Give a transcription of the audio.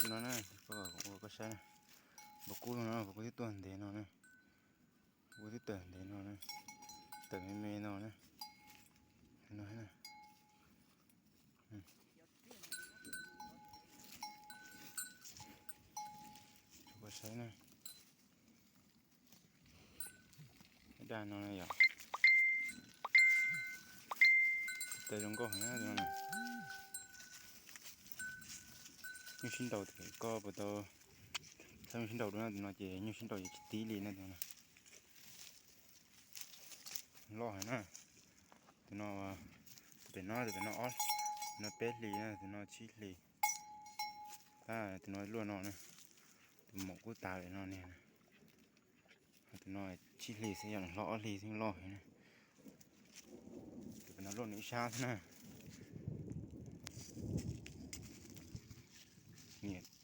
No na, ua koj saib na, npua kub no, npua kub twb tuaj ntev no na, npua kub twb tawm ntev no na, tawm me me no na, no na. Koj saib na, daj no na yom, tawm zoo nkauj heev na. Nyuj sib nraus, koj puas tau txhawb nyuj sib nraus dua na? Tus no ces nyuj sib nraus ces tsis tib li na, tus no loj heev na. Tus no, tus pem no, tus pem no ob, tus no peb hlis na, tus no tsib hlis. Tab tus no luaj no na, tus maum kub tas lawm no niag. Tus no tsib hlis xwb, yog hlob ob hlis xwb loj heev na. Tus pem no luaj nws ib sab xwb na. Niam